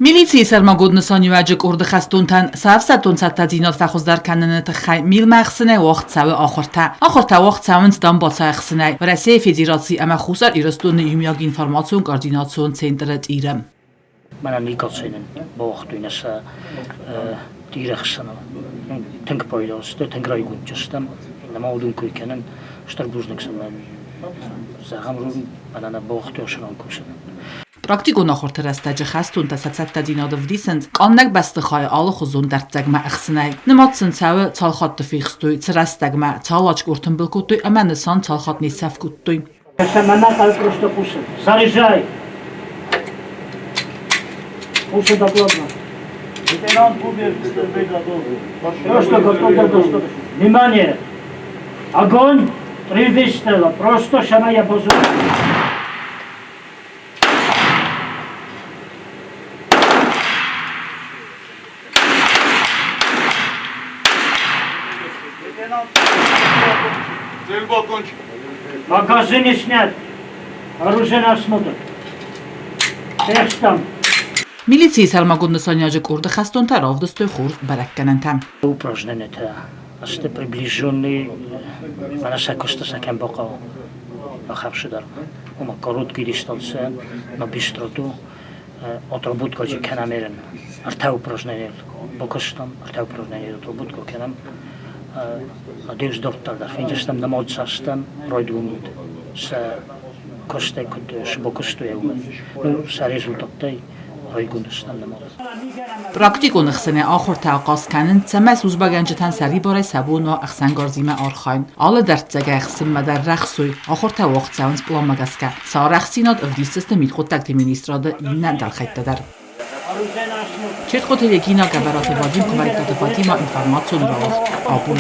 Милицийы сӕрмагонд нысаниуӕджы къорды хӕстонтӕн сӕ ӕфсӕддон цӕттӕдзинад фӕхуыздӕр кӕныны тыххӕй милмӕ ӕхсынӕй уагъд цӕуы ахуыртӕ. Ахуыртӕ уагъд цӕуынц дамбаца ӕхсынӕй Уӕрӕсейы Федераци ӕмӕ Хуссар Ирыстоны иумиаг информацион-координацион центры тъиры. Мӕнӕ никӕцӕй нын бауагътой нӕ сӕ тъиры ӕхсӕны. Тынг пайда сты, тынг райгонд стӕм. Нӕма уыдон кой кӕнын. Стыр бузныг сын зӕгъӕм, мӕнӕ нӕ бауагътой ӕхсӕнон кусын. Практикон ахуырты рӕстӕджы хӕстонтӕ сӕ цӕттӕдзинад ӕвдисынц къаннӕг бӕстыхайы алыхуызон дӕрддзӕгмӕ ӕхсынӕй. Нымад сын цӕуы, цал хатты фехстой, цы рӕстӕгмӕ, цал ачк ӕртымбыл кодтой ӕмӕ нысан цал хатт не сӕф кодтой. Просто хъусы. Заряжай! Хъусы докладно. Лейтенант Бубер, стрельбы готовы. Просто готов, готов. Внимание! Огонь! Три выстрела. Просто шамая базу. Стрельба окончена. Магазины снят. Оружие на осмотр. Текстом. Милицийы сӕрмагонд нысаниуӕджы къорды хӕстонтӕ равдыстой хорз бӕрӕггӕнӕнтӕ. Упражнение-то сты приближенные, мӕнӕ сӕ куысты сӕ кӕм бахъӕуы, ахӕм цыдӕр. Ома короткий дистанция на быстроту отработка кӕнӕм ерын. Ӕртӕ упражнение бакуыстам, ӕртӕ упражнение отработка кӕнӕм. Надеюсь, дарддӕр дӕр фендзыстӕм, нымад састӕм райдыгонд сӕ куыстӕй куыд бакуыстой, уымӕй. Ну, сӕ результаттӕй райгонд стӕм нымад. Практикон ӕхсӕнӕй ахуыртӕ ахъаз кӕнынц, цӕмӕй службӕгӕнджытӕн сӕрибарӕй сӕ бон уа ӕхсӕнгарзимӕ архайын. Алы дӕрддзӕгӕй ӕхсынмӕ дӕр рӕхсой, ахуыртӕ уагъд цӕуынц пъланмӕ гӕсгӕ. Сӕ арӕхстдзинад ӕвдисдзысты мидхъуыддӕгты министрады иннӕ дӕлхӕйттӕ дӕр. Чертхъоты Регина, Гӕбӕраты Вадим, Куымӕридтаты Фатимӕ, информацион рауагъд абон.